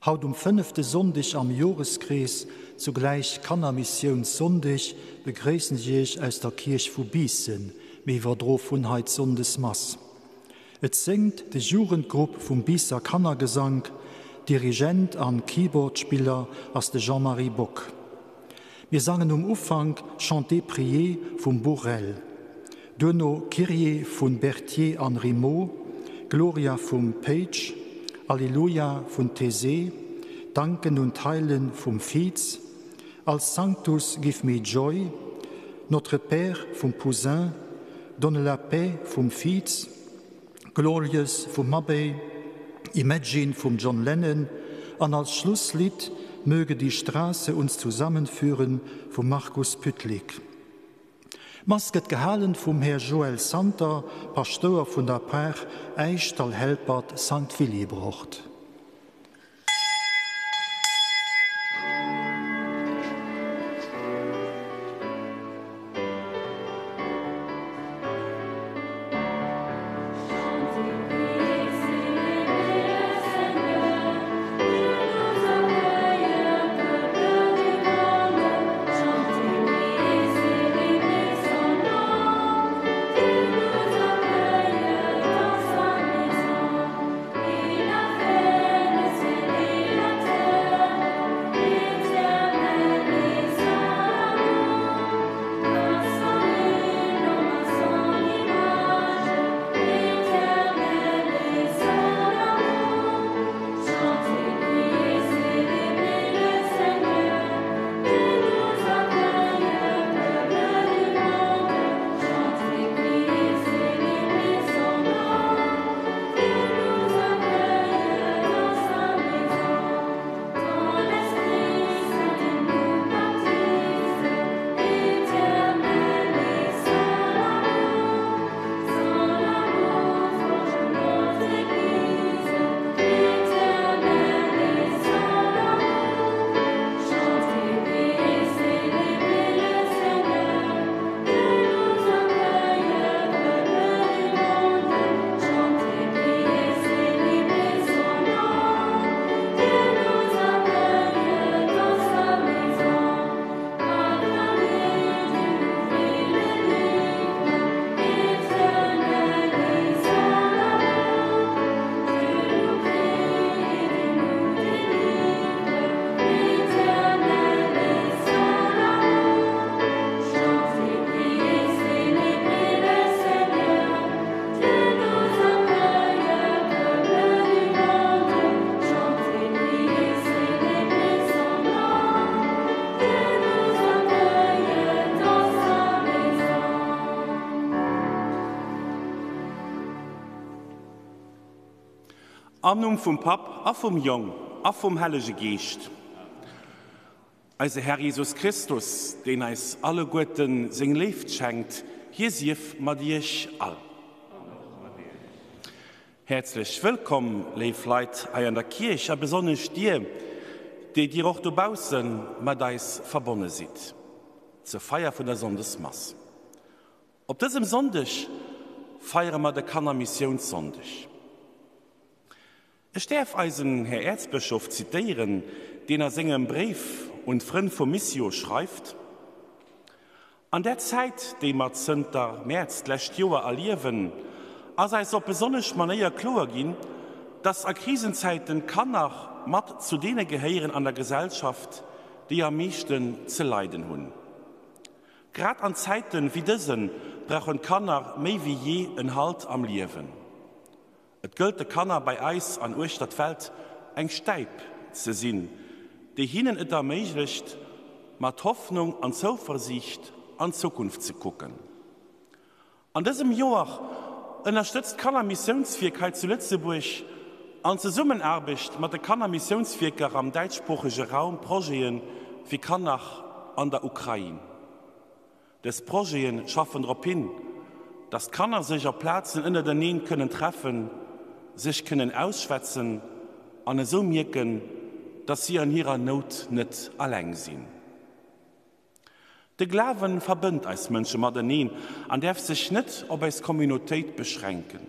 Haut um fënnefte Sonndeg am Joreskrees, zugläich Kannermissiounssonndeg, begréissen ech Iech aus der Kierch vu Biissen. Mir iwwerdroe vun hei d'Sonndesmass. Et séngt de Jugendgrupp vum Biisser Kannergesank, Dirigent an Keyboardspiller ass de Jean-Marie Bock. Mir sangen um Ufank Chanter prier vum Bourel, duerno Kyrie vun Berthier an Rimaud, Gloria vum Paige, Alleluia vun Taizé, Danken und Heilen vum Fietz, Als Sanctus give me joy, Notre Père vum Poussin, Donne la paix vum Fietz, Glorious vum Mabey, Imagine vum John Lennon an als Schlusslidd Möge die Straße uns zusammenführen vum Markus Pytlik. D'Mass gëtt gehalen vum Här Joël Santer, Paschtouer vun der Par Äischdall-Helpert Sankt Willibrord. Am Numm vum Papp a vum Jong a vum Hellege Geescht. Eise Här Jesus Christus, deen eis alleguerten seng Léift schenkt, hie sief mat iech all. Häerzlech wëllkomm, léif Leit hei an der Kierch a besonnesch dir, déi dir och dobausse mat eis verbonne sidd, zur Feier vun der Sonndesmass. Op dësem Sonndeg feiere mer de Kannermissiounssonndeg. Ech däerf eisen Här Äerzbëschof zitéieren, deen a sengem Bréif un d'Frënn vu Missio schreift, An där Zäit, déi mer zënter Mäerz d'lescht Joer erliewen, ass eis op besonnesch Manéier kloer ginn, dass a Krisenzäiten d'Kanner mat zu deene gehéieren an der Gesellschaft, déi am meeschten ze leiden hunn. Grad an Zäiten wéi dësen brauchen d'Kanner méi wéi jee en Halt am Liewen. Et gëllt de Kanner bei eis an uechter d'Welt eng Stäip ze sinn, déi hinnen et erméiglecht, mat Hoffnung an Zouversiicht an d'Zukunft ze kucken. An dësem Joer ënnerstëtzt d'Kannermissiounswierk hei zu Lëtzebuerg an Zesummenaarbecht mat de Kannermissiounswierker am däitschsproochege Raum Projete fir Kanner an der Ukrain. Dës Projete schaffen drop hin, dass d'Kanner sech op Plazen ënnerteneen kënnen treffen, sech kënnen ausschwätzen an esou mierken, dass si an hirer Nout net alleng sinn. De Glawen verbënnt eis Mënsche mateneen an däerf sech net op eis Communautéit beschränken.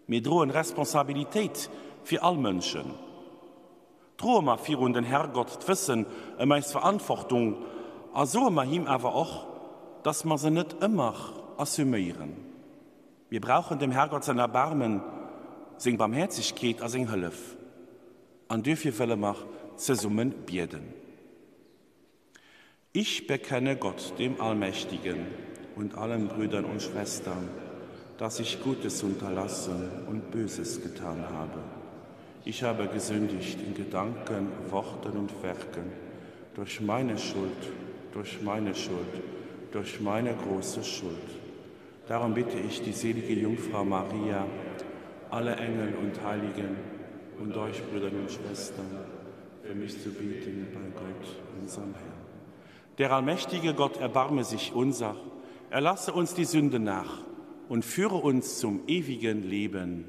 Mir droen Responsabilitéit fir all Mënschen. Droe mer virun den Herrgott d'Wëssen ëm eis Verantwortung a soe mer him awer och, dass mer se net ëmmer assuméieren. Mir brauchen dem Herrgott säin Erbarmen, seng Barmhäerzegkeet a seng Hëllef. An duerfir wëlle mer zesumme bieden. Ich bekenne Gott, dem Allmächtigen und allen Brüdern und Schwestern, dass ich Gutes unterlassen und Böses getan habe. Ich habe gesündigt in Gedanken, Worten und Werken, durch meine Schuld, durch meine Schuld, durch meine große Schuld. Darum bitte ich die selige Jungfrau Maria, alle Engel und Heiligen und euch Brüdern und Schwestern, für mich zu bieten bei Gott, unserem Herrn. Der allmächtige Gott erbarme sich unser, erlasse uns die Sünde nach und führe uns zum ewigen Leben.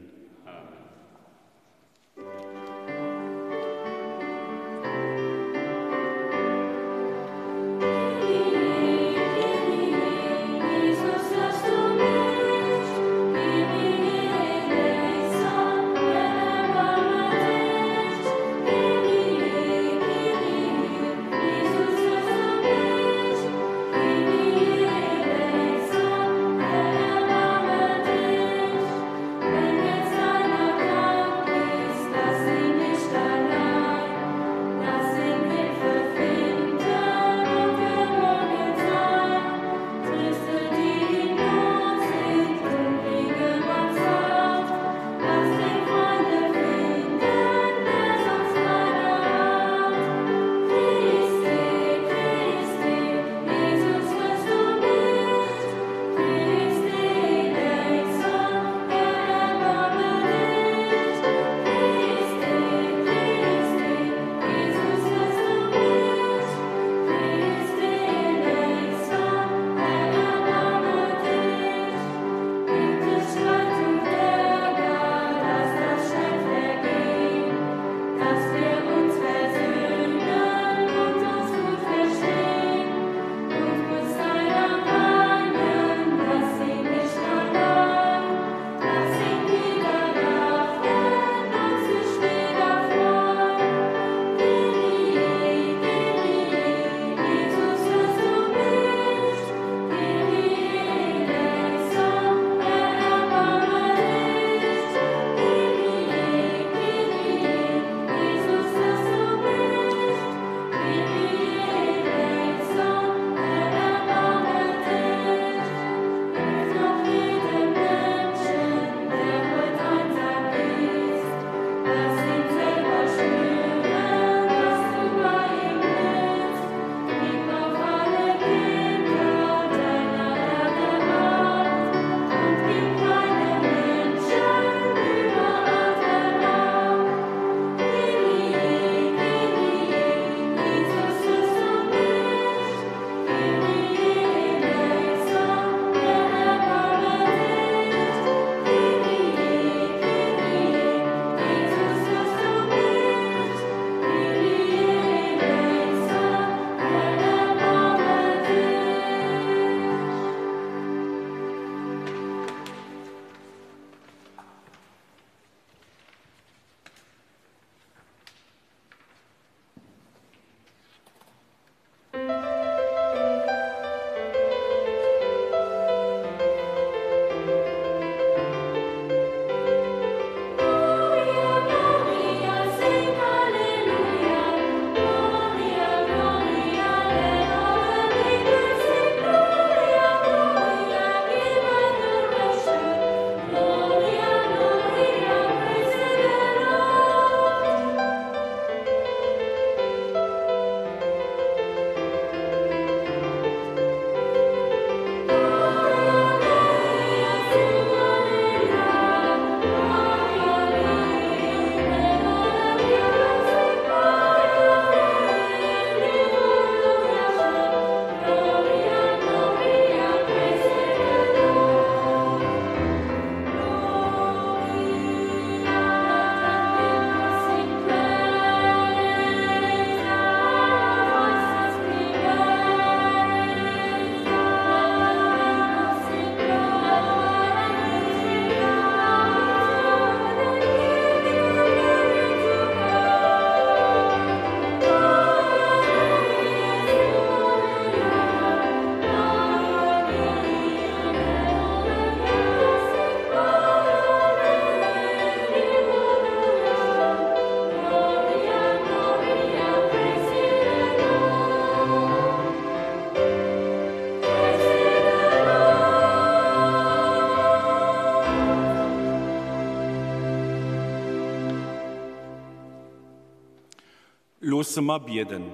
Loosse mer bieden.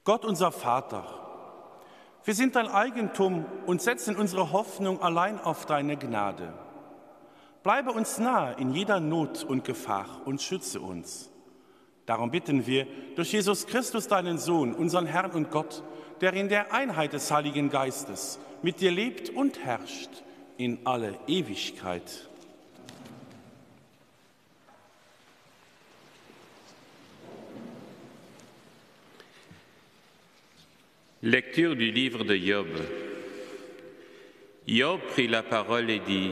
Gott unser Vater, wir sind dein Eigentum und setzen unsere Hoffnung allein auf deine Gnade. Bleibe uns nahe in jeder Not und Gefahr und schütze uns. Darum bitten wir durch Jesus Christus, deinen Sohn, unseren Herrn und Gott, der in der Einheit des Heiligen Geistes mit dir lebt und herrscht in alle Ewigkeit. Lecture du livre de Job. Job prit la parole et dit: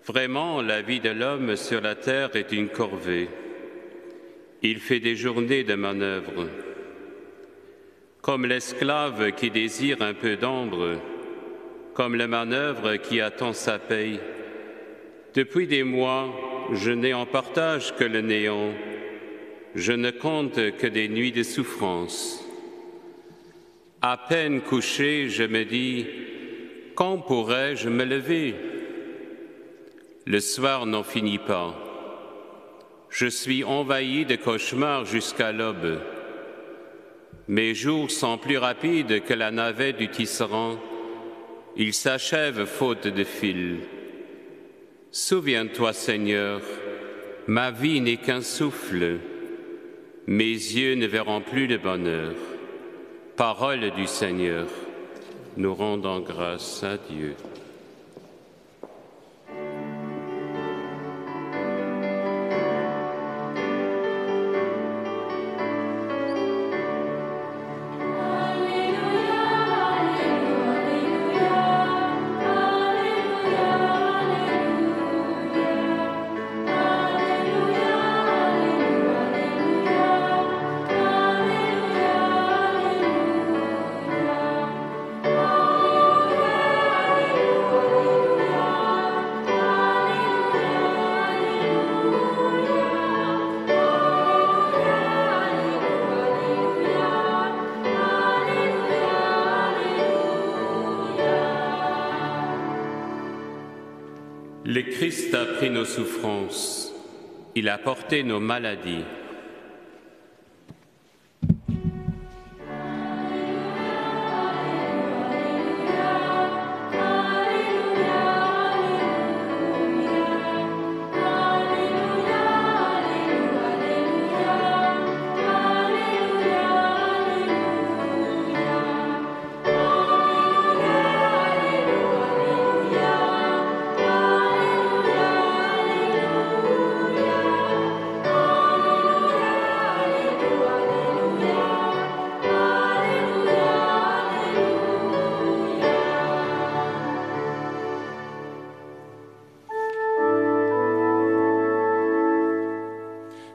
Vraiment, la vie de l'homme sur la terre est une corvée. Il fait des journées de manœuvre. Comme l'esclave qui désire un peu d'ambre, comme le manœuvre qui attend sa paye. Depuis des mois, je n'ai en partage que le néant. Je ne compte que des nuits de souffrance. À peine couché, je me dis: Quand pourrais-je me lever? Le soir n'en finit pas. Je suis envahi de cauchemars jusqu'à l'aube. Mes jours sont plus rapides que la navette du tisserand. Ils s'achèvent faute de fil. Souviens-toi, Seigneur, ma vie n'est qu'un souffle. Mes yeux ne verront plus le bonheur. Parole du Seigneur, nous rendons grâce à Dieu. Le Christ a pris nos souffrances, il a porté nos maladies.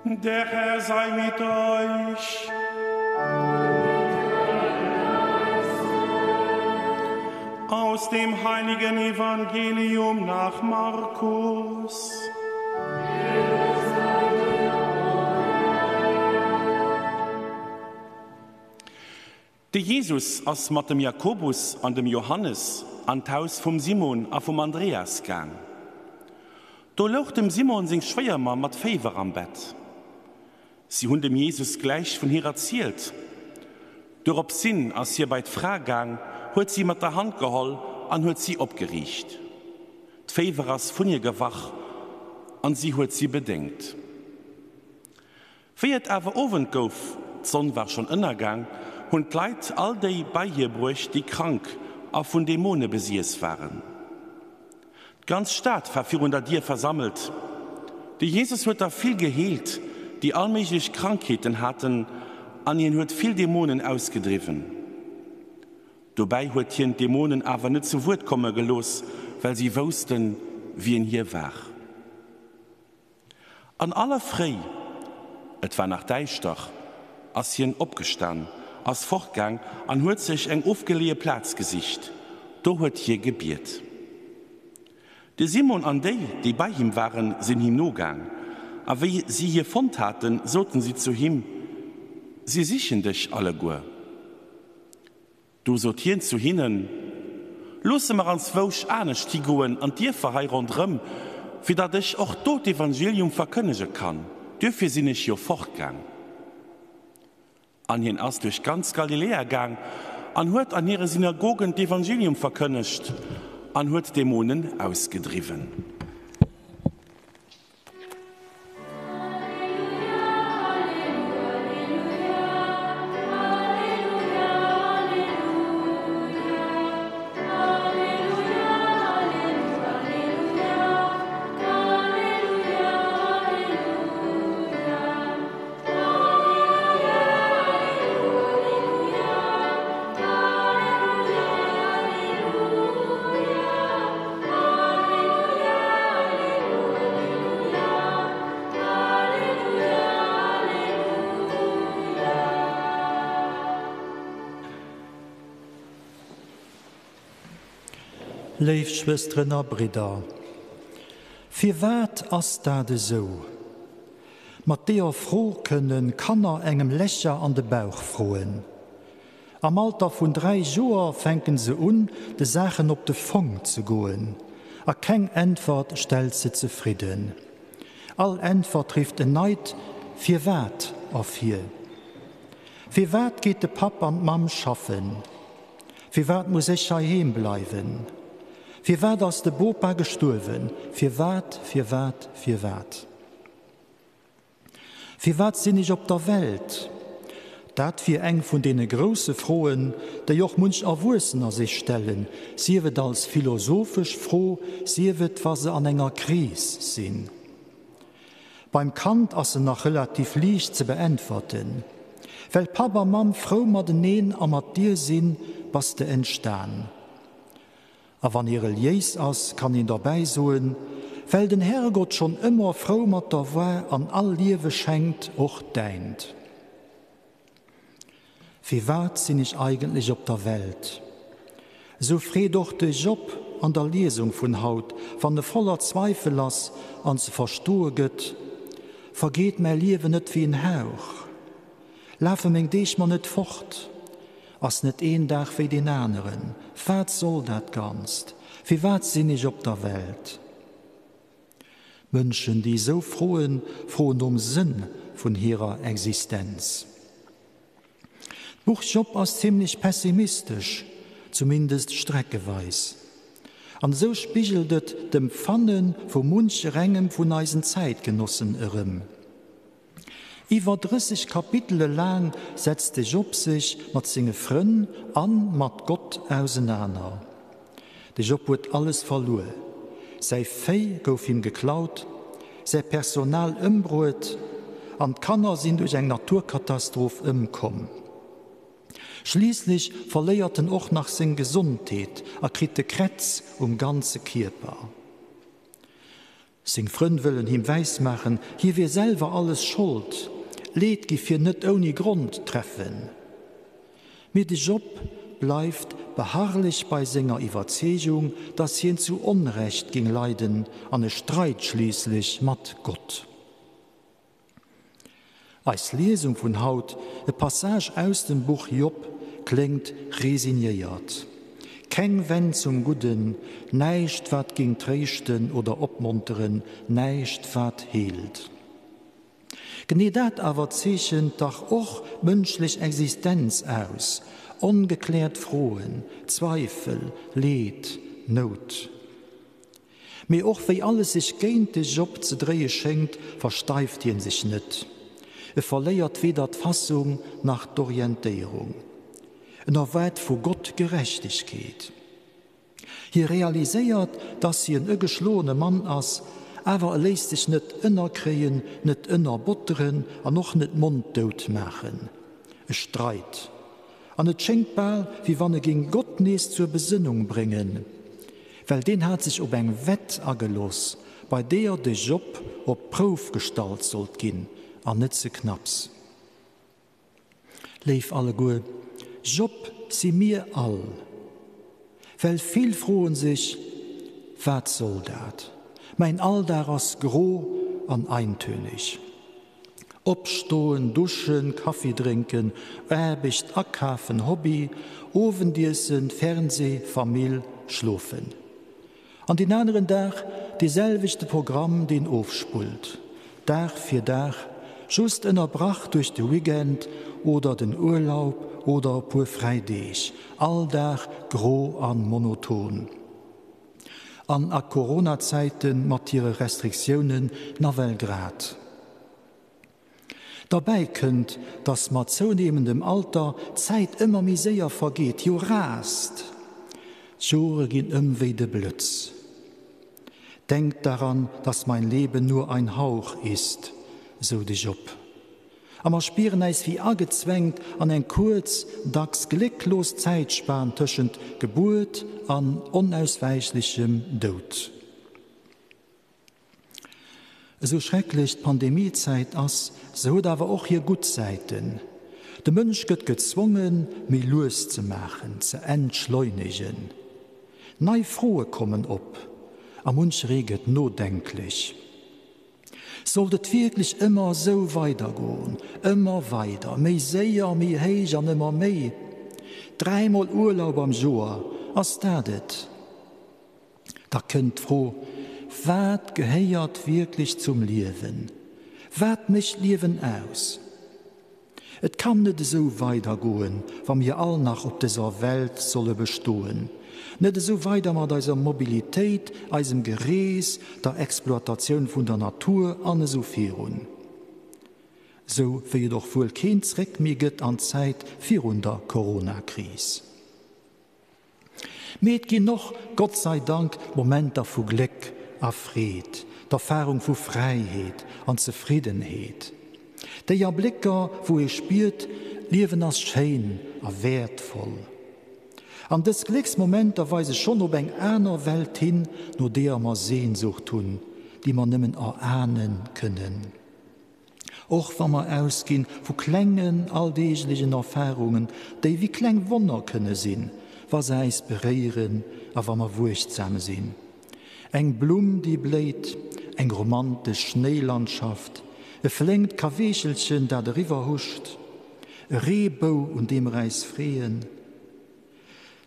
Der Herr sei mit euch. Aus dem heiligen Evangelium nach Markus. De Jesus ass mat dem Jakobus an dem Johannes an d'Haus vum Simon a vum Andreas gaang. Do louch dem Simon seng Schwéiermamm mat Féiwer am Bett. Si hunn dem Jesus gläich vun hir erzielt. Dueropshin ass hie bei d'Fra gaang, huet si mat der Hand geholl an huet si opgeriicht. D'Féiwer ass vun hir gewach an si huet si bedéngt. Wéi et awer Owend gouf, d'Sonn war schonn ënnergaang, hunn d'Leit all déi bei hie bruecht, déi krank a vun Dämone besiess waren. D'ganz Stad war virun der Dier versammelt. De Jesus huet der vill geheelt, déi all méiglech Krankheeten haten, an hien huet vill Dämonen ausgedriwwen. Dobäi huet hien d'Dämonen awer net zu Wuert komme gelooss, well si woussten, wien hie war. An aller Fréi, et war nach däischter, ass hien opgestan, ass fortgaang an huet sech eng ofgeleeë Plaz gesicht. Do huet hie gebiet. De Simon an déi, déi bei him waren, sinn him nogaang. A wéi si hie fonnt haten, soten si zu him, Si sichen dech alleguer. Du sot hien zu hinnen, Loosse mer anzwousch anescht higoen an d'Dierfer hei ronderëm, fir datt ech och do d'Evangelium verkënnege kann. Duerfir sinn ech jo fortgaang. An hien ass duerch ganz Galiläa gaang an huet an hire Synagogen d'Evangelium verkënnegt an huet d'Dämonen ausgedriwwen. Léif Schwësteren a Bridder, firwat ass dat esou? Mat deeër Fro kënne Kanner engem Lächer an de Bauch froen. Am Alter vun 3 Joer fänken se un, de Saachen op de Fong ze goen. A keng Äntwert stellt se zefridden. All Äntwert rifft en neit Firwat ervir. Firwat geet de Papp an d'Mamm schaffen? Firwat muss ech heiheem bleiwen? Firwat ass de Bopa gestuerwen? Firwat, firwat, firwat? Firwat sinn ech op der Welt? Dat wier eng vun deene grousse Froen, déi och munch Erwuessener sech stellen, sief et als philosophesch Fro, sief et wa se an enger Kris sinn. Beim Kand ass se nach relativ liicht ze beäntwerten. Well Papp a Mamm frou mateneen a mat dir sinn, bass de entstan. A wann ee reliéis ass, kann een derbäi soen, Well den Herrgott schonn ëmmer frou mat der war an all Liewe schenkt, och däint. Firwat sinn ech eigentlech op der Welt? Esou freet och de Job an der Liesung vun haut, wann e voller Zweifel ass an ze verstoe gëtt, Vergeet mäi Liewen net wéi en Hauch? Lafe meng Deeg mer net fort? Ass net een Dag wéi deen aneren? Wat soll dat Ganzt? Firwat sinn ech op der Welt? Mënschen, déi esou froen, froen nom Sënn vun hirer Existenz. D'Buch Job ass zimlech pessimistesch, zumindest streckeweis. An esou spigelt et d'Empfanne vu muncherengem vun eisen Zäitgenossen erëm. Iwwer 30 Kapitele laang setzt de Job sech mat senge Frënn a mat Gott ausenaner. De Job huet alles verluer, säi Véi gouf him geklaut, säi Personal ëmbruet an d'Kanner sinn duerch eng Naturkatastroph ëmkomm. Schliisslech verléiert en och nach seng Gesondheet a kritt de Krätz um ganze Kierper. Seng Frënn wëllen him wäismaachen, hie wier selwer alles Schold, Leed giff hien net ouni Grond treffen. Mee de Job bleift beharrlech bei senger Iwwerzeegung, dass hien zu Onrecht ging leiden an e streit schliisslech mat Gott. Eis Liesung vun haut, e Passage aus dem Buch Job, kléngt resignéiert. Keng Wenn zum Gudden, näischt wat géing tréischten oder opmonteren, näischt wat heelt. Genee dat awer zeechent dach och d'mënschlech Existenz aus, ongekläert Froen, Zweifel, Leed, Nout. Mee och wéi alles sech géint de Job ze dréie schéngt, versteift hien sech net. E verléiert weder d'Fassung nach d'Orientéierung. En erwaart vu Gott Gerechtegkeet. Hie realiséiert, dass hien e geschloene Mann ass, awer e léisst sech net ënnerkréien, net ënnerbotteren an och net monddout maachen. E streit. An et schéngt bal, wéi wann e géing Gott nees zur Besënnung bréngen, well deen hat sech op eng Wett agelooss, bei deeër de Job op d'Prouf gestallt sollt ginn, an net ze knapps. Léif alleguer, Job si mir all, well vill froen sech, Wat soll dat? Mäin Alldag ass gro an eintönig. Opstoen, duschen, Kaffi drénken, Aarbecht, akafen, Hobby, Owendiessen, Fernseh, Famill, schlofen. An deen aneren Dag dee selwechte Programm, deen ofspullt. Dag fir Dag. just ënnerbrach duerch de Weekend oder den Urlaub oder e puer fräi Deeg. All Dag gro a monoton. An a Corona-Zäite mat hire Restriktiounen nawell grad. Derbäi kënnt, dass mat zounehmendem Alter d'Zäit ëmmer méi séier vergeet, jo raast. D'Jore ginn ëm wéi de Blëtz. Denkt daran, dass mein Leben nur ein Hauch ist, sou de Job. A mer spieren äis wéi agezwängt an eng kuerz, dacks glécklos Zäitspan tëschent Gebuert an onauswäichlechem Doud. Esou schrecklech d'Pandemiezäit ass, se huet awer och hir gutt Säiten. De Mënsch gëtt gezwongen, méi lues ze maachen, ze entschleunegen. Nei Froe kommen op a muncheree gëtt nodenklech. Sollt et wierklech ëmmer esou weidergoen, ëmmer weider, méi séier, méi héich an ëmmer méi? Dräimol Urlaub am Joer, ass dat et? Da kënnt d'Fro, Wat gehéiert wierklech zum Liewen? Wat mécht d'Liewen aus? Et kann net esou weidergoen, wa mir all nach op dëser Welt solle bestoen. Net esou weider mat eiser Mobilitéit, eisem Gerees, der Exploitatioun vun der Natur an esou virun. Sou wéi et och wuel keen Zréck méi gëtt an d'Zäit virun der Corona-Kris. Mee et ginn och, Gott sei Dank, Momenter vu Gléck a Freed, d'Erfarung vu Fräiheet an Zefriddenheet. Déi Ablécker, wou ee spiert, d'Liewen ass schéin a wäertvoll. An dës Glécksmomenter weise schonn op eng aner Welt hin, no deeër mer Sehnsucht hunn, déi mer nëmmen erahne kënnen. Och wa mer ausginn vu klengen alldeeglechen Erfarungen, déi wéi kleng Wonner kënne sinn, wa se äis beréieren a wa mer wuechtsam sinn. Eng Blumm, déi bléit, eng romantesch Schnéilandschaft, e flénkt Kaweechelchen, dat eriwwer huscht, e Reebou, un deem mer äis freeën.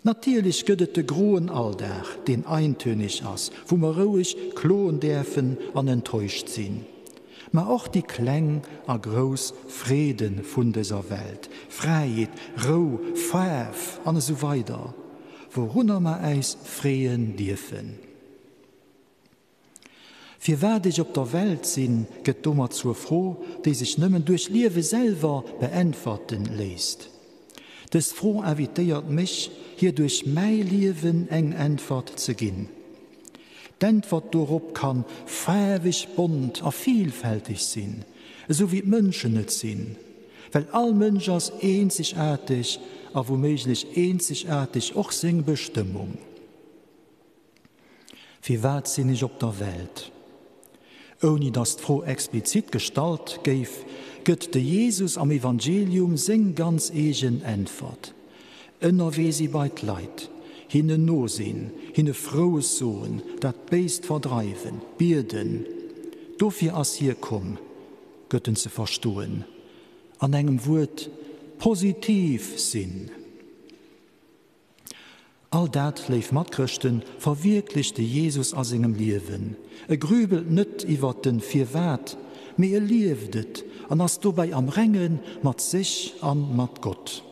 Natierlech gëtt et de groen Alldag, deen eintönig ass, wou mer roueg kloen däerfen an enttäuscht sinn. Mä och déi kleng a grouss Freede vun dëser Welt, Fräiheet, Rou, Faarf an esou weider, wourunner mer äis freeën dierfen. Firwat ech op der Welt sinn, gëtt domat zur Fro, déi sech nëmmen duerch d'Liewe selwer beäntwerte léisst. Dës Fro invitéiert mech, hir duerch mäi Liewen eng Äntwert ze ginn. D'Äntwert dorop kann faarweg, bont a vilfälteg sinn, esou wéi d'Mënschen et sinn, well all Mënsch ass eenzegaarteg a wouméiglech eenzegaarteg och seng Bestëmmung. Firwat sinn ech op der Welt? Ouni datt d'Fro explizit gestallt géif, gëtt de Jesus am Evangelium seng ganz eegen Äntwert. Ënnerwee si bei d'Leit, hinnen no sinn, hinne Froues soen, dat Béist verdreiwen, bieden, dofir ass hie komm, gëtt en ze verstoen. An engem Wuert, positiv sinn! All dat, léif Matchrëschten, verwierklecht de Jesus a sengem Liewen. E grübelt net iwwert den Firwat, mee e lieft et an ass dobäi am Renge mat sech an mat Gott.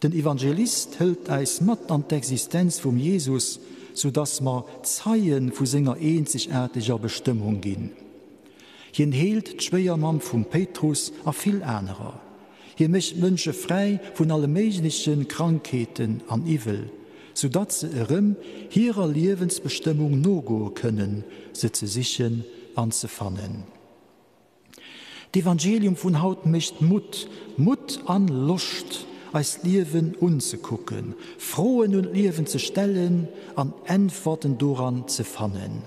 Den Evangelist hëlt äis mat an d'Existenz vum Jesus, sou dass mer Zeie vu senger eenzegaarteger Bestëmmung ginn. Hien heelt d'Schwéiermamm vum Péitrus a vill anerer. Hie mécht d'Mënsche fräi vun alle méigleche Krankheeten an Iwwel, soudatt se erëm hirer Liewensbestëmmung nogoe kënnen, se ze sichen an ze fannen. D'Evangelium vun haut mécht Mutt, Mutt an Loscht, eist Liewen unzekucken, Froen un d'Liewen ze stellen an Äntwerten doran ze fannen.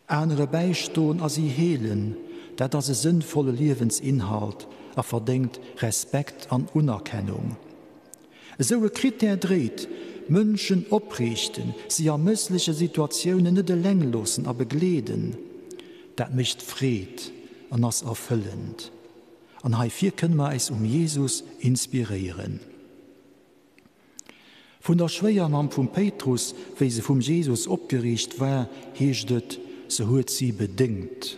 Anere bäistoen a si heelen, dat ass e sënnvolle Liewensinhalt a verdéngt Respekt an Unerkennung. Esou e Critère dréit, Mënschen opriichten, si a mëssleche Situatiounen net eleng loossen a begleeden, dat mécht Freed an ass erfëllend. An heifir kënne mer äis um Jesus inspiréieren. Vun der Schwéiermamm vum Péitrus, wéi se vum Jesus opgeriicht war, heescht et, se huet si bedéngt.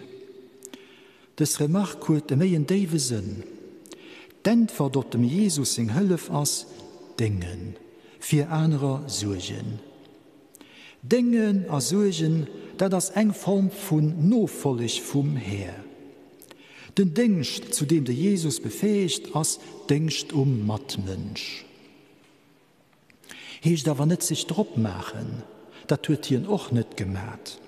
Dës Remark huet e méi en déiwe Sënn. D'Äntwert op dem Jesus seng Hëllef ass, déngen, fir anerer suergen. Déngen a suergen, dat ass eng Form vun Nofolleg vum Här. Den Déngscht, zu deem de Jesus befäegt, ass Déngscht um Matmënsch. Heescht awer net sech drop maachen, dat huet hien och net gemat.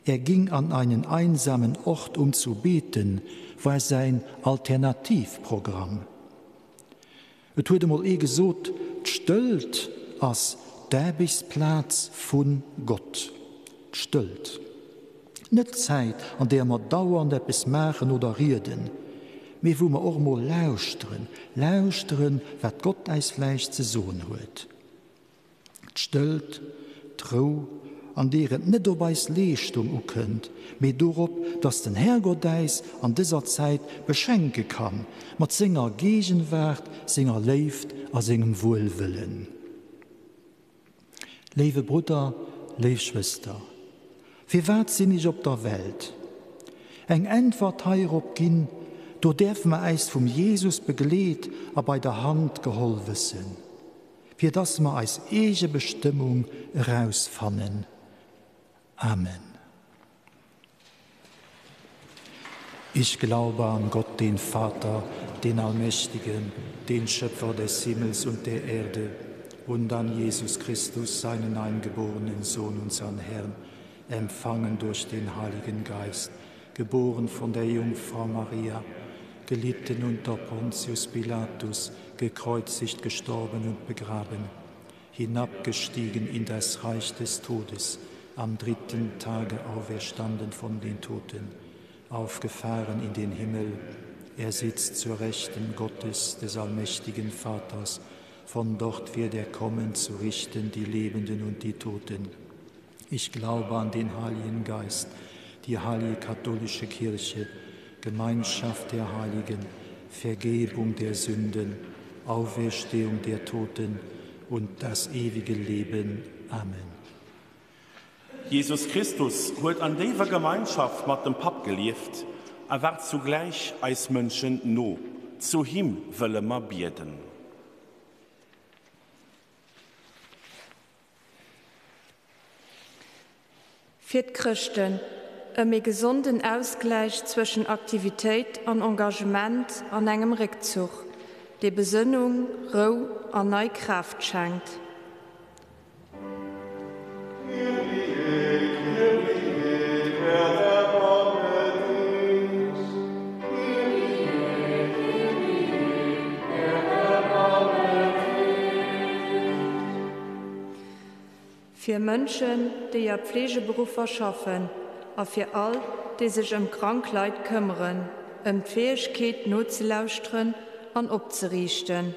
Er ging an einen einsamen Ort um zu beten war säin Alternativprogramm. Et huet emol ee gesot, D'Stëllt ass d'Aarbechtsplaz vu Gott. D'Stëllt. Net d'Zäit, an deeër mer dauernd eppes maachen oder rieden, mee wou mer och emol lauschteren, lauschteren, wat Gott äis vläicht ze soen huet. D'Stëllt, d'Rou, an deer et net op eis Leeschtung ukënnt, mee dorop, dass den Härgott äis an dëser Zäit beschenke kann mat senger Gegenwaart, senger Léift a sengem Wuelwëllen. Léiwe Brudder, léif Schwëster, firwat sinn ech op der Welt? Eng Äntwert heirop ginn, do däerfe mer äis vum Jesus begleet a bei der Hand geholl wëssen, fir dass mer eis eege Bestëmmung erausfannen. Amen. Ich glaube an Gott, den Vater, den Allmächtigen, den Schöpfer des Himmels und der Erde, und an Jesus Christus, seinen eingeborenen Sohn, unseren Herrn, empfangen durch den Heiligen Geist, geboren von der Jungfrau Maria, gelitten unter Pontius Pilatus, gekreuzigt, gestorben und begraben, hinabgestiegen in das Reich des Todes, am dritten Tage auferstanden von den Toten, aufgefahren in den Himmel, er sitzt zur Rechten Gottes des allmächtigen Vaters, von dort wird er kommen zu richten die Lebenden und die Toten. Ich glaube an den Heiligen Geist, die heilige katholische Kirche, Gemeinschaft der Heiligen, Vergebung der Sünden, Auferstehung der Toten und das ewige Leben. Amen. Jesus Christus huet an déiwer Gemeinschaft mat dem Papp gelieft a war zugläich eis Mënschen no. Zu him wëlle mer bieden. Fir d'Chrëschten, ëm ee gesonden Ausgläich zwëschen Aktivitéit an Engagement an engem Réckzuch, dee Besënnung, Rou an nei Kraaft schenkt. Fir Mënschen, déi a Pflegeberuffer schaffen, a fir all, déi sech ëm krank Leit këmmeren, ëm d'Fäegkeet nozelauschteren an opzeriichten.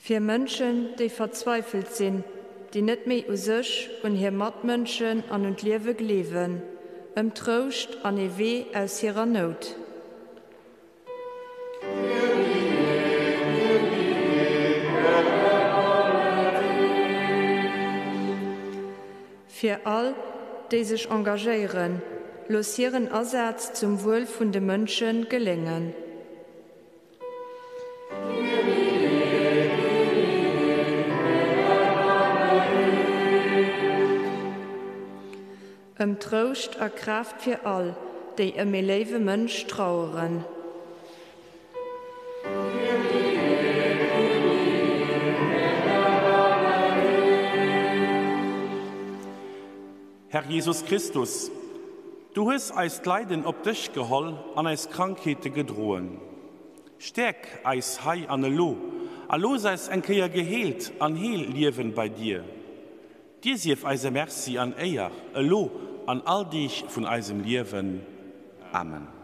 Fir Mënschen, déi verzweifelt sinn, déi net méi u sech, un hir Matmënschen an un d'Liewe gleewen, ëm Trouscht an ee Wee aus hirer Nout. Fir all, déi sech engagéieren, looss hiren Asaz zum Wuel vun de Mënsche geléngen. Ëm Trouscht a Kraaft fir all, déi ëm ee léiwe Mënsch traueren. Herr Jesus Christus, du hues eist Leiden op dech geholl an eis Krankheete gedroen. Stäerk eis hei an elo a looss eis eng Kéier geheelt an heel liewen bei dir. Dir sief eise Merci an Éier, elo an all Deeg vun eisem Liewen. Amen.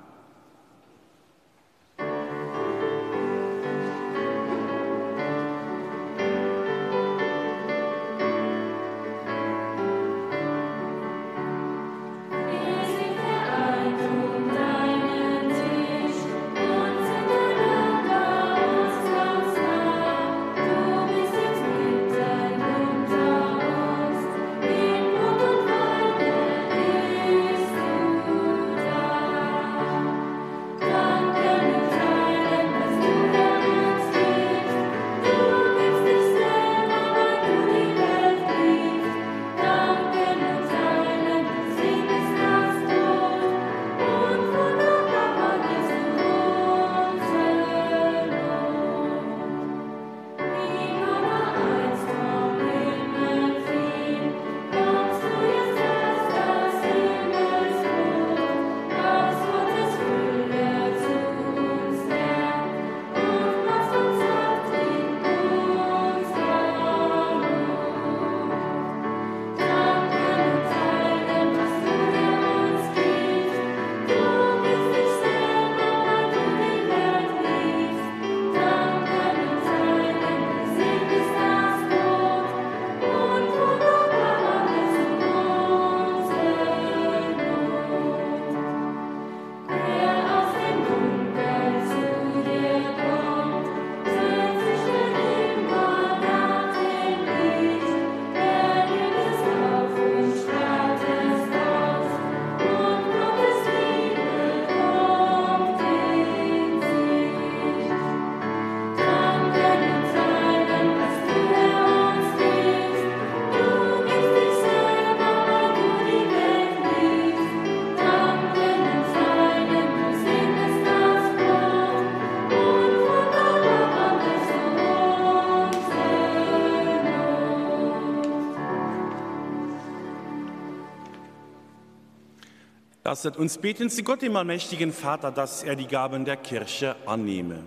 Lasset uns beten zu Gott, dem allmächtigen Vater, dass er die Gaben der Kirche annehme.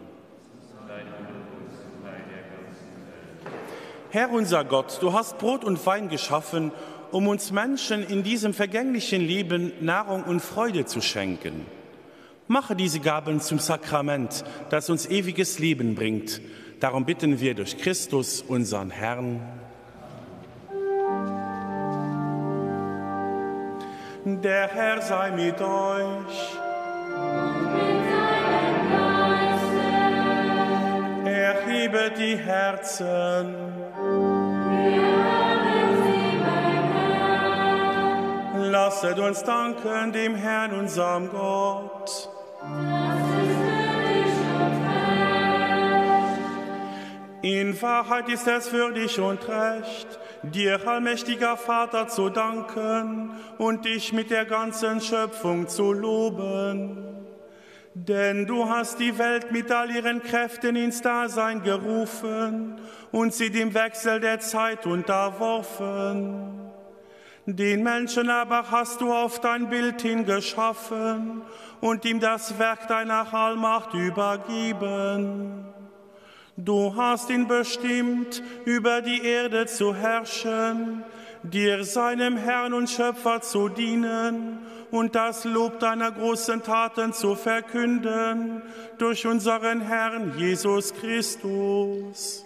Herr unser Gott, du hast Brot und Wein geschaffen, um uns Menschen in diesem vergänglichen Leben Nahrung und Freude zu schenken. Mache diese Gaben zum Sakrament, das uns ewiges Leben bringt. Darum bitten wir durch Christus, unseren Herrn. Der Herr sei mit euch. Und mit deinem Geiste. Erhebe die Herzen. Wir haben sie beim Herrn. Lasset uns danken dem Herrn, unserem Gott. Das ist würdig und recht. In Wahrheit ist es würdig und recht, dir, allmächtiger Vater, zu danken und dich mit der ganzen Schöpfung zu loben. Denn du hast die Welt mit all ihren Kräften ins Dasein gerufen und sie dem Wechsel der Zeit unterworfen. Den Menschen aber hast du auf dein Bild hingeschaffen und ihm das Werk deiner Allmacht übergeben. Du hast ihn bestimmt, über die Erde zu herrschen, dir seinem Herrn und Schöpfer zu dienen und das Lob deiner großen Taten zu verkünden durch unseren Herrn Jesus Christus.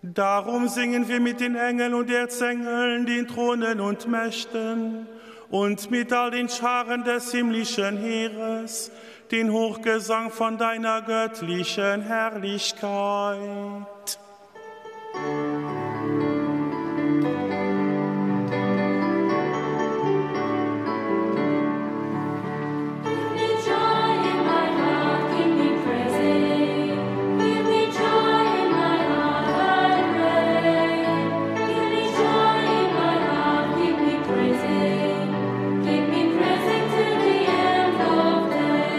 Darum singen wir mit den Engeln und Erzengeln, den Thronen und Mächten und mit all den Scharen des himmlischen Heeres, den Hochgesang von deiner göttlichen Herrlichkeit. Give me joy in my heart, keep me praising. Give me joy in my heart, I pray. Give me joy in my heart, keep me praising. Keep me praising to the end of day.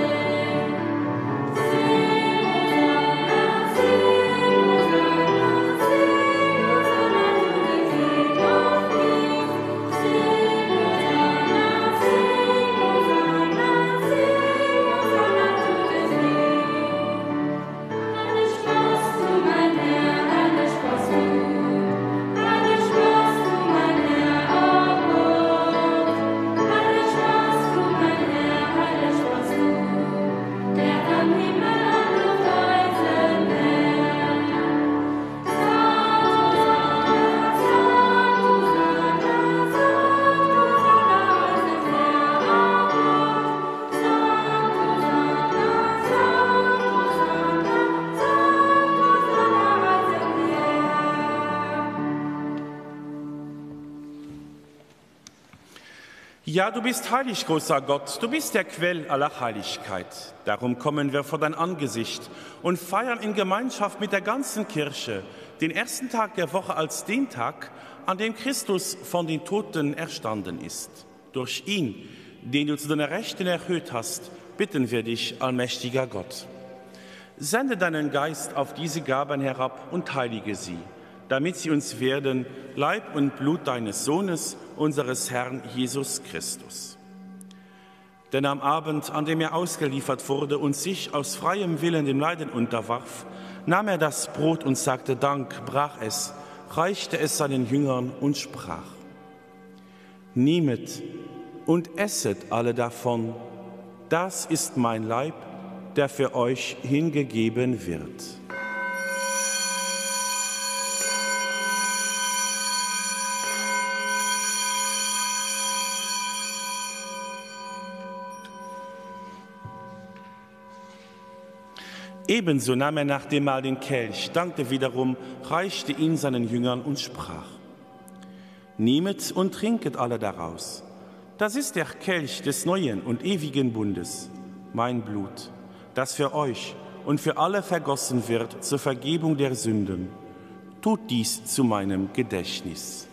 Sing Hosanna, sing Hosanna, sing Hosanna to the King of Kings. Sing Hosanna, sing Hosanna, sing Hosanna to the King. Herrlich warst du, mein Herr, herrlich warst du. Herrlich warst du, mein Herr, oh Gott. Herrlich warst du, mein Herr, herrlich warst du. Der am Himmel an Luft eisen Herr. Sankt Hosanna, Sankt Hosanna, Sankt Hosanna, eisen Herr, oh Gott. Sankt Hosanna, Sankt Hosanna, Sankt Hosanna, eisen Herr. Ja, du bist heilig, großer Gott, du bist der Quell aller Heiligkeit. Darum kommen wir vor dein Angesicht und feiern in Gemeinschaft mit der ganzen Kirche den ersten Tag der Woche als den Tag, an dem Christus von den Toten erstanden ist. Durch ihn, den du zu deiner Rechten erhöht hast, bitten wir dich, allmächtiger Gott. Sende deinen Geist auf diese Gaben herab und heilige sie, damit sie uns werden Leib und Blut deines Sohnes, unseres Herrn Jesus Christus. Denn am Abend, an dem er ausgeliefert wurde und sich aus freiem Willen dem Leiden unterwarf, nahm er das Brot und sagte Dank, brach es, reichte es seinen Jüngern und sprach: Nehmet und esset alle davon, das ist mein Leib, der für euch hingegeben wird. Ebenso nahm er nach dem Mahl den Kelch, dankte wiederum, reichte ihn seinen Jüngern und sprach: Nehmet und trinket alle daraus. Das ist der Kelch des neuen und ewigen Bundes, mein Blut, das für euch und für alle vergossen wird zur Vergebung der Sünden. Tut dies zu meinem Gedächtnis.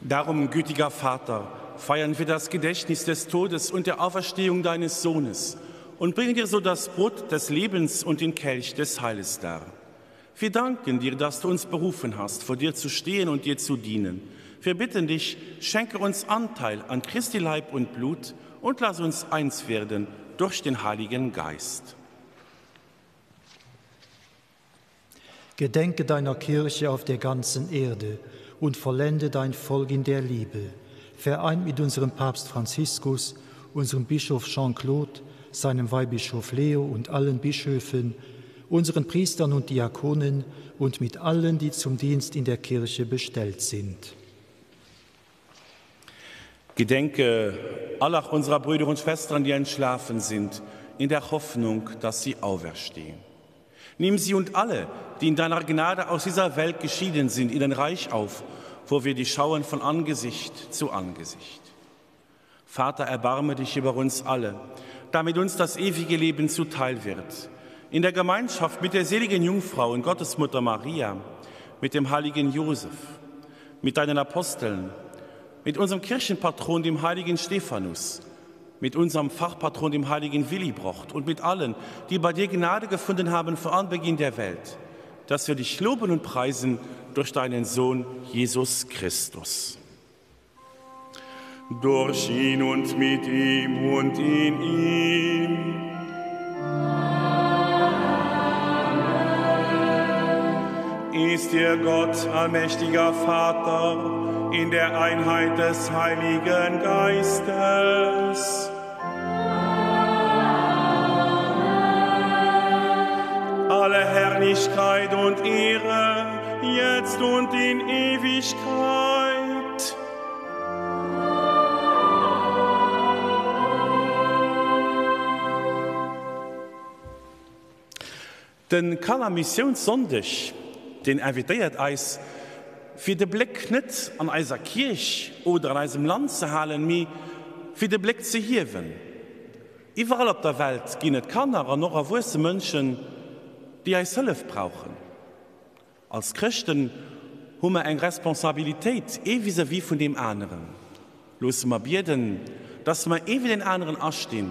Darum, gütiger Vater, feiern wir das Gedächtnis des Todes und der Auferstehung deines Sohnes und bringen dir so das Brot des Lebens und den Kelch des Heiles dar. Wir danken dir, dass du uns berufen hast, vor dir zu stehen und dir zu dienen. Wir bitten dich, schenke uns Anteil an Christi Leib und Blut und lass uns eins werden durch den Heiligen Geist. Gedenke deiner Kirche auf der ganzen Erde und vollende dein Volk in der Liebe. Vereint mit unserem Papst Franziskus, unserem Bischof Jean-Claude, seinem Weihbischof Leo und allen Bischöfen, unseren Priestern und Diakonen und mit allen, die zum Dienst in der Kirche bestellt sind. Gedenke aller unserer Brüder und Schwestern, die entschlafen sind, in der Hoffnung, dass sie auferstehen. Nimm sie und alle, die in deiner Gnade aus dieser Welt geschieden sind, in dein Reich auf, wo wir dich schauen von Angesicht zu Angesicht. Vater, erbarme dich über uns alle, damit uns das ewige Leben zuteil wird. In der Gemeinschaft mit der seligen Jungfrau und Gottesmutter Maria, mit dem heiligen Josef, mit deinen Aposteln, mit unserem Kirchenpatron, dem heiligen Stephanus, mit unserem Fachpatron, dem heiligen Willibrord und mit allen, die bei dir Gnade gefunden haben vor Anbeginn der Welt, dass wir dich loben und preisen durch deinen Sohn Jesus Christus. Durch ihn und mit ihm und in ihm. Amen. Ist dir Gott, allmächtiger Vater, in der Einheit des Heiligen Geistes. Amen. Alle Herrlichkeit und Ehre, jetzt und in Ewigkeit. De Kannermissiounssonndeg, deen invitéiert eis, fir de Bléck net an eiser Kierch oder an eisem Land ze halen, mee fir de Bléck ze hiewen. Iwwerall op der Welt ginn et Kanner an och erwuesse Mënschen, déi eis Hëllef brauchen. Als Chrëschten hu mer eng Responsabilitéit ee vis-à-vis vun deem aneren. Loosse mer bieden, dass mer ee fir deen aneren astinn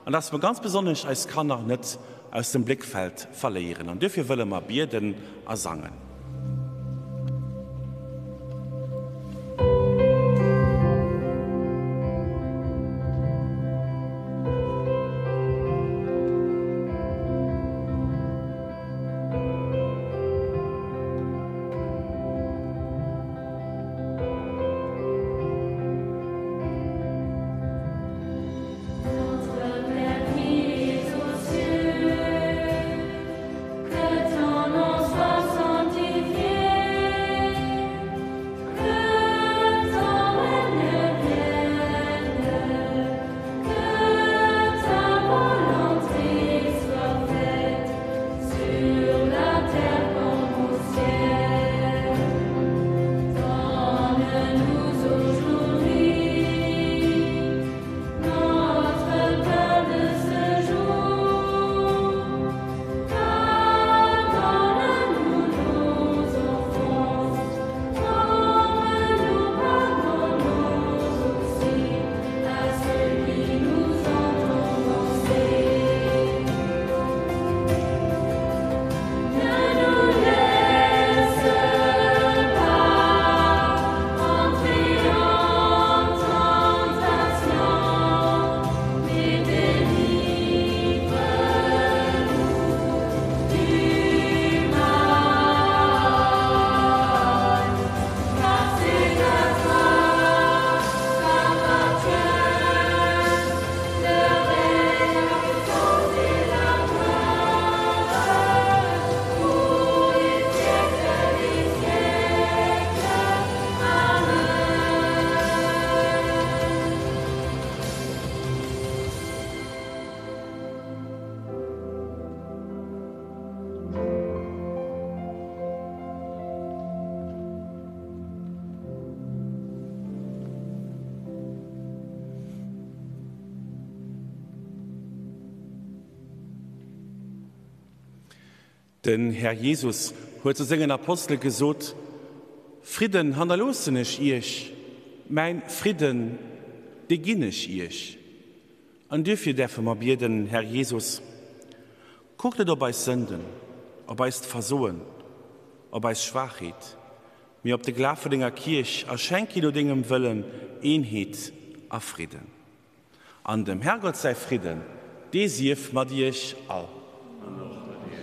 an dass mer ganz besonnesch eis Kanner net aus dem Bléckfeld verléieren. An duerfir wëlle mer bieden a sangen. Den Här Jesus huet zu sengen Apostele gesot, Fridden hannerloossen ech iech. Mäin Fridden, dee ginn ech iech. An duerfir däerfe mer bieden, Här Jesus, kuck net op eis Sënden, op eist Versoen, op eis Schwaachheet, mee op de Glaf vun denger Kierch a schenk hir no dengem Wëllen Eenheet a Fridden. An dem Herrgott säi Fridden, dee sief mat iech all. An och mat iech.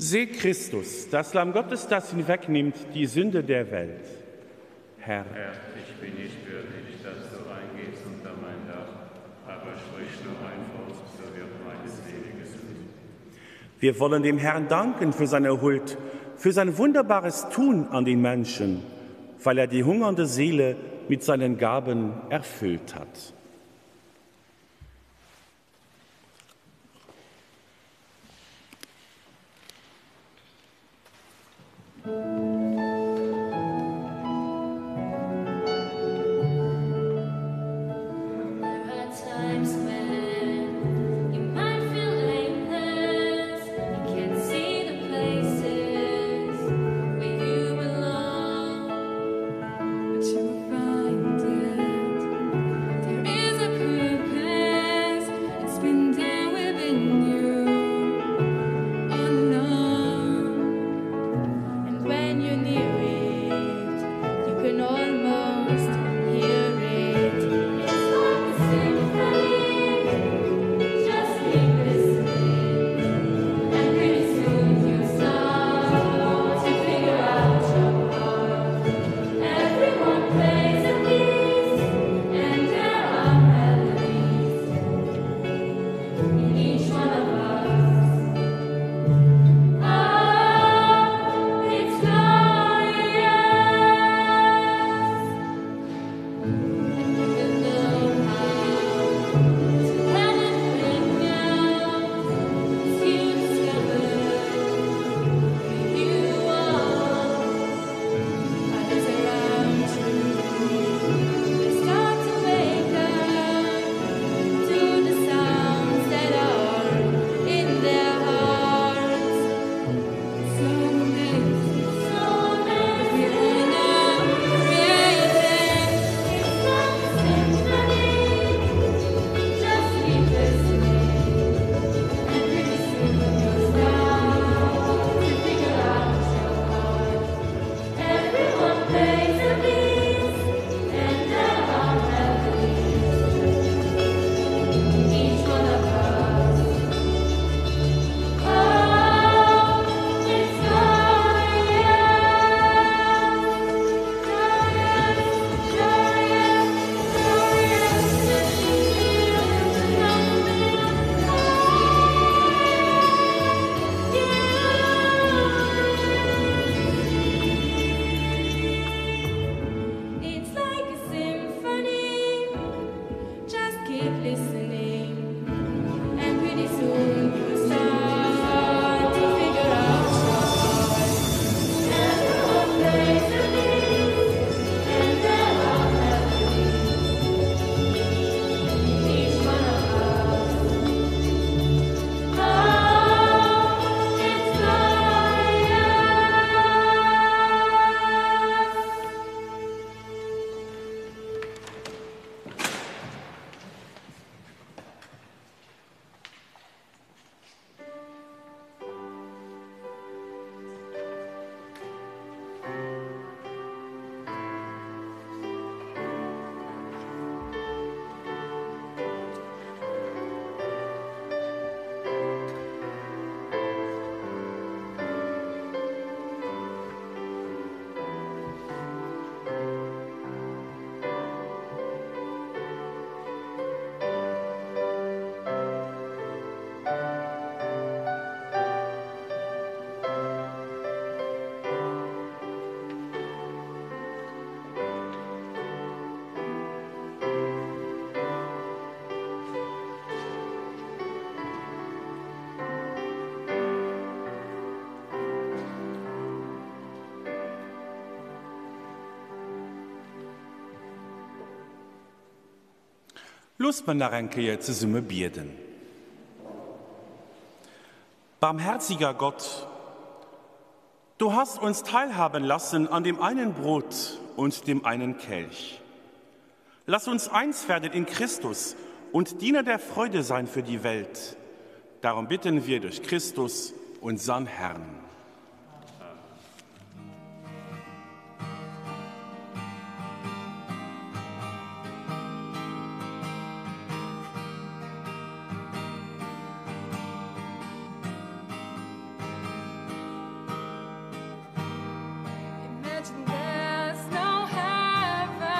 Seht Christus, das Lamm Gottes, das hinwegnimmt die Sünde der Welt. Herr, Herr, ich bin nicht würdig, dass du eingehst unter mein Dach, aber sprich nur ein Wort, so wird meine Seele gesund. Wir wollen dem Herrn danken für seine Huld, für sein wunderbares Tun an den Menschen, weil er die hungernde Seele mit seinen Gaben erfüllt hat. Just keep listening, and pretty soon you. Loosst mer nach eng Kéier zesumme bieden. Barmherziger Gott, du hast uns teilhaben lassen an dem einen Brot und dem einen Kelch. Lass uns eins werden in Christus und Diener der Freude sein für die Welt. Darum bitten wir durch Christus, unseren Herrn. Imagine there's no heaven.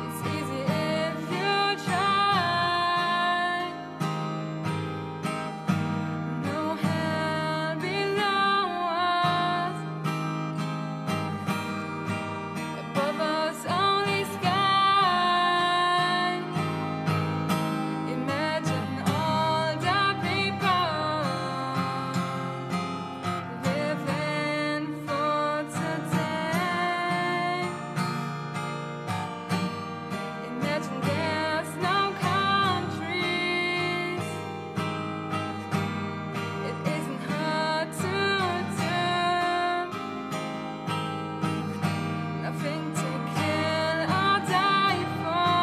It's easy if you try. No hell below us. Above us only sky. Imagine all the people living for today. Imagine there's no countries. It isn't hard to do. Nothing to kill or die for,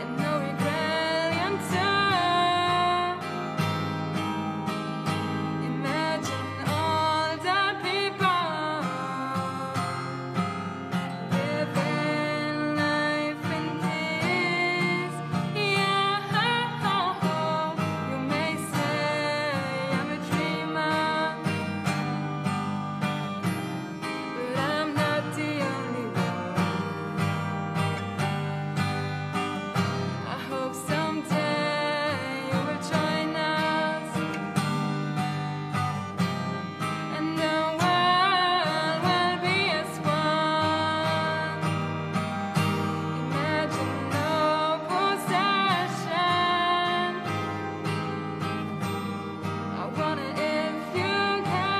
and no rebellion too. Imagine all the people living life in peace. Yeah, you may say I'm a dreamer, but I'm not the only one. I hope someday you will join us. And the world will be as one. Imagine no possession. I want it if you can.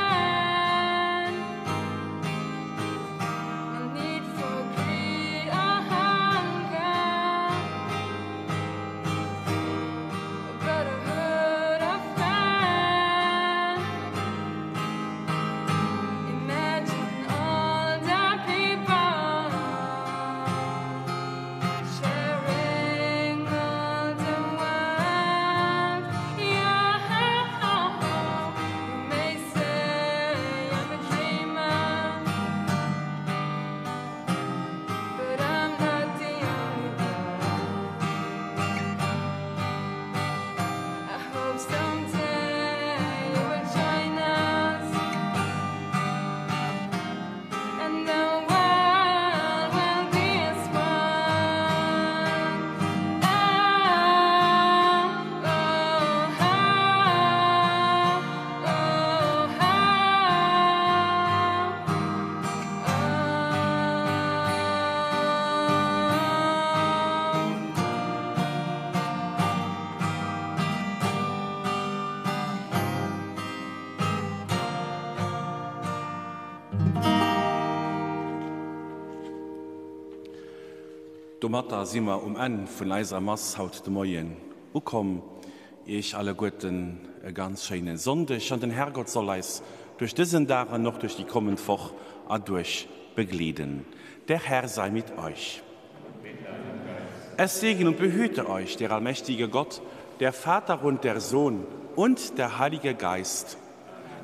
No need for greed or hunger. A brotherhood of man. Imagine all the people sharing all the world. Yeah, you may say I'm a dreamer, but I'm not the only one. I hope someday you will join us. And the world will be as one. Oh, oh, oh, oh, oh, oh. Domatter si mer um Enn vun eiser Mass haut de Moien ukomm. Iech alleguerten e ganz schéine Sonndeg an den Herrgott soll eis duerch dësen Dag an och duerch déi kommend Woch erduerch begleeden. Der Herr sei mit euch. Es segne und behüte euch der allmächtige Gott, der Vater und der Sohn und der Heilige Geist.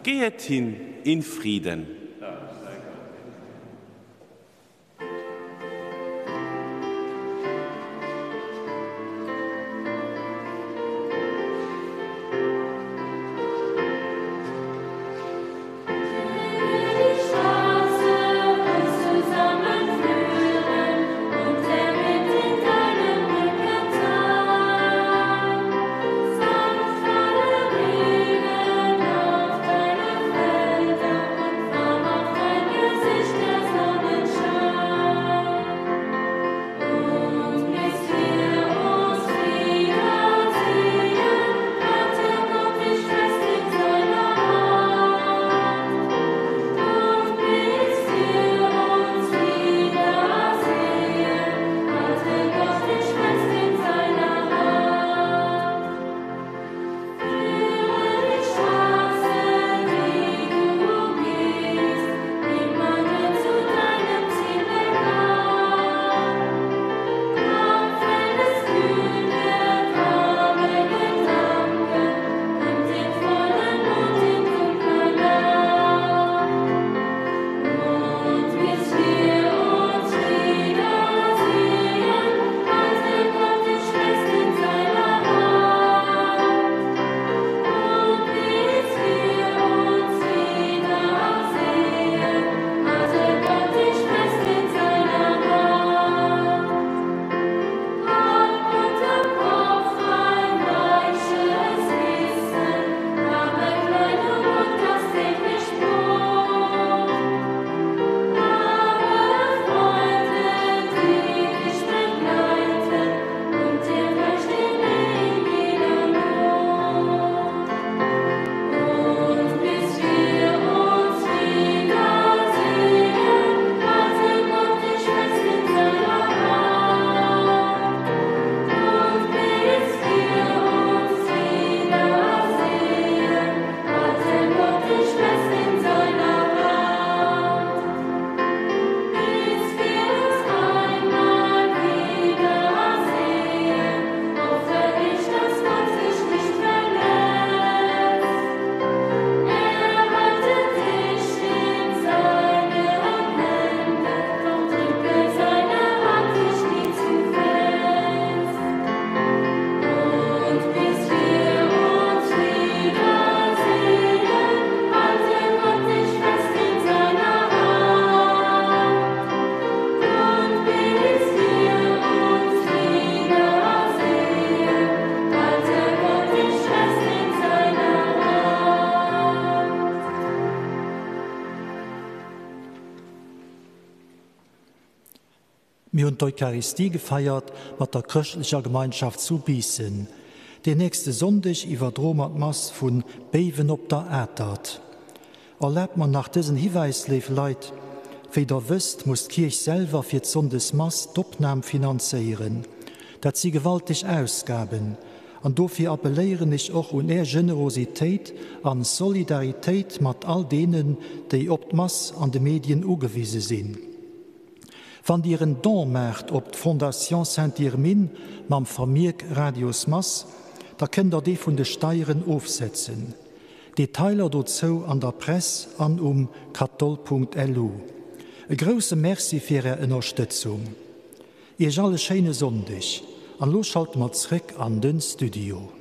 Gehet hin in Frieden. Die Straße uns zusammenführen und der Wind in deinem Rücken sein. Sanft falle Regen auf deine Felder und warme Mir hunn d'Eucharistie gefeiert mat der chrëschtlecher Gemeinschaft zu Biissen. Deen nächste Sonndeg iwwerdroe mer d'Mass vu Béiwen op der Atert. Erlaabt mer nach dësen Hiwäis, léif Leit, Wéi der wësst, muss d'Kierch selwer fir d'Sonndesmass d'Opnam finanzéieren. Dat si gewalteg Ausgaben. An dofir appelléieren ech och un Är Generositéit an Solidaritéit mat all deenen, déi op d'Mass an de Medien ugewise sinn. Wann Dir en Don maacht op d'Fondation Sainte-Irmine mam Vermierk Radiosmass, da kënnt Der dee vun de Steieren ofsetzen. Detailer dozou an der Press an um kathol.lu. E grousse Merci fir Är Ënnerstëtzung. Iech all e schéine Sonndeg an lo schalte mer zréck an den Studio.